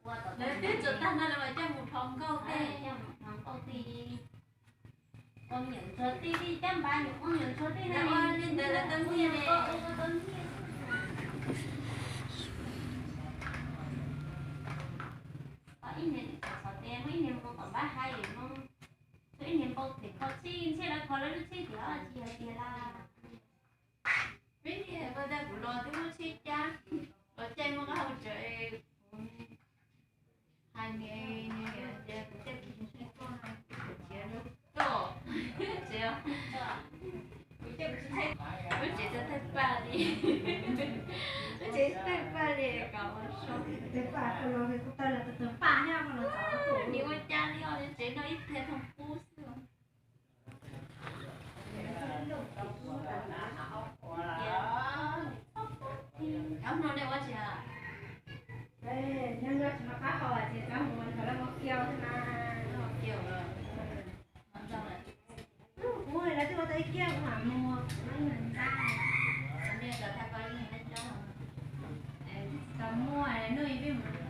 Lawv twb txog tag no lawv mas coj mus thov nkauj tej. Ua me nyuam ntsuag tij li cab npav nyuam ua me nyuam ntsuag tij na, ua li ntawd lawv tau nyiaj ne. Ib niag xov tes muaj ib niag mus tom npab hais, muaj ib niag npau them kho txhij ntxhiab lawv kho lawv lub txhij tias tsis yog tiag lawm. Peb niag ko tas kuv los twb muab txhij cab, los caij muaj qab hau tsawv, kuv hais nws tias kuv caij kuv tsis ntshai koj no, kuv khiav rau koj tsev, kuv caij kuv tsis ntshai, lub tsev txawj tawg paj li, lub tsev tawg paj li kom ua so, tawg paj, kuv los kuv tawg los tawg paj thiab, nim ua cas li os, tsev no ib pliag thoom qub xwb. Ob hnub nej ua tsis, nyob nyob tsis muaj qab hau ces cov mus ntawd lawv mus kiag na, kiag lawm. Kuv lawv twb ua tau ib kiag kuv mam mus, ntag. Nej tau thaij koj ib tsis tau muaj, hnub ib peb mus